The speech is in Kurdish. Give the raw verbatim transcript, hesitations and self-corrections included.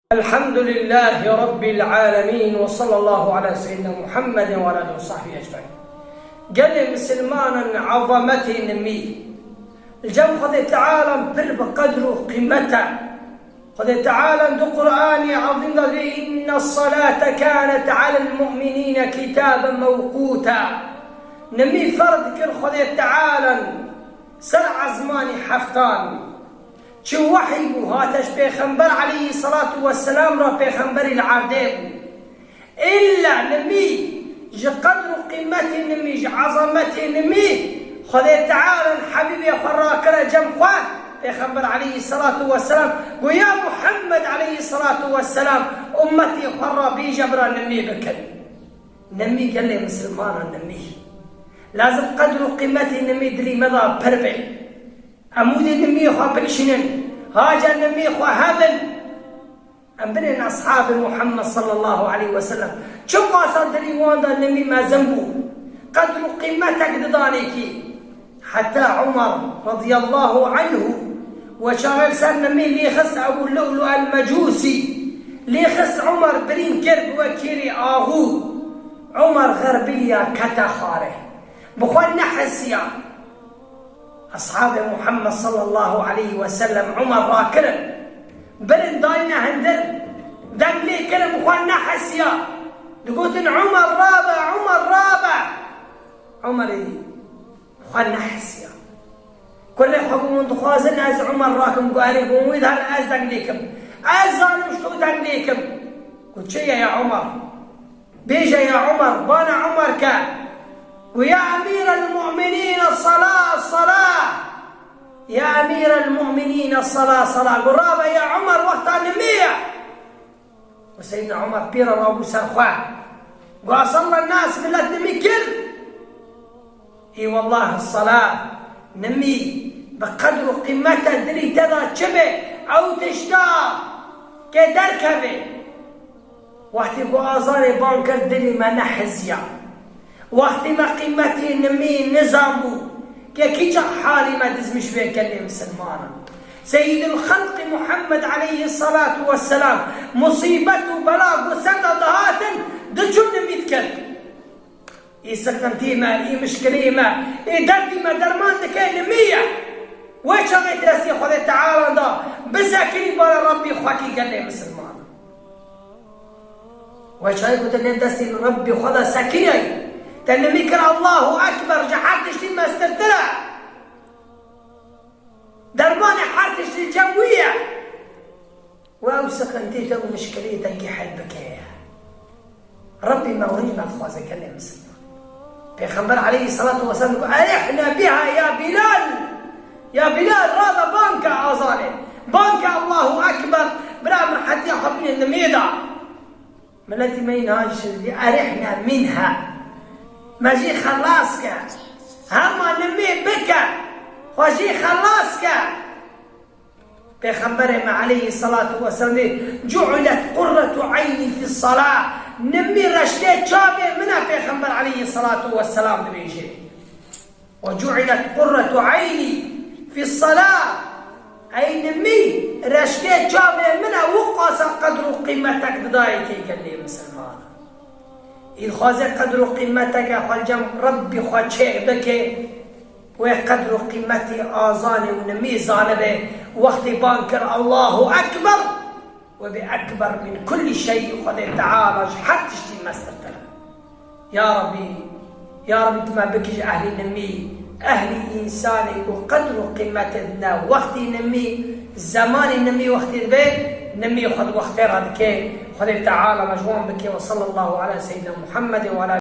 الحمد لله رب العالمين، وصلى الله على سيدنا محمد وعلى آله وصحبه أجمعين. Gelê misilmanan, ezametê nimî. Li cem Xwedê Teala pir bi qedr û qîmet e. Xwedê Teala di Qur'anê Ezîm de dibê, "إن الصلاة كانت على المؤمنين كتابا موقوتا." Nimî ferz kir Xwedê Teala ser ezmanî heftan. Çi wehî bû, hate ji Pêxember aleyhî selatu we selam re, Pêxemberî li erdê bû. Îlla nimî, ji qedr û qîmetê nimî, ji ezametê nimî, Xwedê Teala hebîbê xwe rakire cem xwe, Pêxember aleyhî selatu we selam, got, "Ya Muhammed aleyhî selatu we selam, ummetê xwe re bêje bira nimî bikin." Nimî gelê misilmanan nimî. Lazim qedr û qîmetê nimî dilî me de pir be. Em wî dê nimiyê xwe bikişînin, haca nimiyê xwe hebin. Em binên eshabê Muhammed sallallahu aleyhi ve sellem. Çiqasa dilî wan de nimî mezin bû. Qedr û qîmetek didanê kî. Heta Umar radiyallahu anhu we çaxê li ser nimî lê xist Ebu Lu'lu el-Mecûsî. Lê xist Umar birîn kir bi wekîrî axû. Umar xerbîliya kete xare. Bi xwe nehisiya. Eshabê Muhammed sallallahu aleyhi ve sellem Umar rakirin. Birin dayne hindir. Deng lê kirin, bi xwe nehisiya. Digotin, "Umar rabe, Umar rabe." Umarî bi xwe nehisiya. Kurê xwe bû, "Hûn dixwazin ez Umar rakim?" Got, "Erê." Got, "Wî de ez deng lê kim. Ez zanim ji to deng lê kim." Got, "Çi ye ya Umar?" Bêje ya Umar, bana Umar ke. Û ya emîrel mu'minîne sala, sala. Ya emîrel mu'minîne sala, sala. Got, "Rabe ya Umar, wexta nimê ye." Û Seyyidina Umar pîre rabû ser xwe. Got, "Esalla nas, milet nimî kir." Ê wellah, sala, nimî, bi qedr û qîmete dilî te de çi be, ew tişta ke derkeve. Wextî ku azanê ban kir, dilî me nehiziya. Wextî me qîmetî nimî nizanbû, ke kîça halî me dizmiş bê gelê misilmanan. Seyyidul Xelqî Muhammed aleyhî salatu vesselam, musîbet û bela ku ser de dihatin, diçûn nimî dikir. Ê siqintî me, ê mişkilê me, ê derdî me derman dike nimî ye. Wê çaxê te destê Xwedê Teala da, bisekinî bala Rebbî xwekî gelê misilman. Wê çaxê ku te nê destê Rebbî xwe da sekiniyayî, te nimî kir Allahu Ekber, ji her tiştî mestirtir e. Dermanê her tiştî cem wî ye. Û ew siqintî te û mişkilê te kî hel bike. Rebbî me û hîn me dixwaze gelê misilman. Pêxember aleyhî selatu weselam got, "Erihna biha ya Bilal." Ya Bilal, rabe ban ke azanê. Ban ke Allahu Ekber. Bira min hetiya xwe bîne nimê da. Miletî me yî niha jî şidî, "Erihna minha." Me jî xelas ke. Hema nimê bike. Xwe jî xelas ke. Pêxemberê me aleyhî selatu weselam dê, "Cu'ilet qurretu eynî fis salah." Nimî reştê çavê min e, Pêxember aleyhî selatu weselam dibêje. "Ve cu'ilet qurretu eynî fis salah." Ey nimî reştê çavê min e, wiqasa qedr û qîmetek didayê kê gelê misilman. Î dixwaze qedr û qîmeteke xwe li cem Rebbî xwe çêk bike. Wê qedr û qîmetî azanê û nimî zanibe, wextî ban kir, "Allahu Ekber", wê bê ekber min kullî şey, Xwedê Teala ji her tiştî mestirtir e. Ya Rebbî, ya Rebbî, tu me bikî ji ehlî nimî, ehlî însanê ku qedr û qîmetê dine wextî nimî, zemanî nimî wextî dibe, nimî xwe di wextê re dike. Xwedê Teala me ji wan bike. Ve sallallahu ala seyyidina Muhammedin ve ala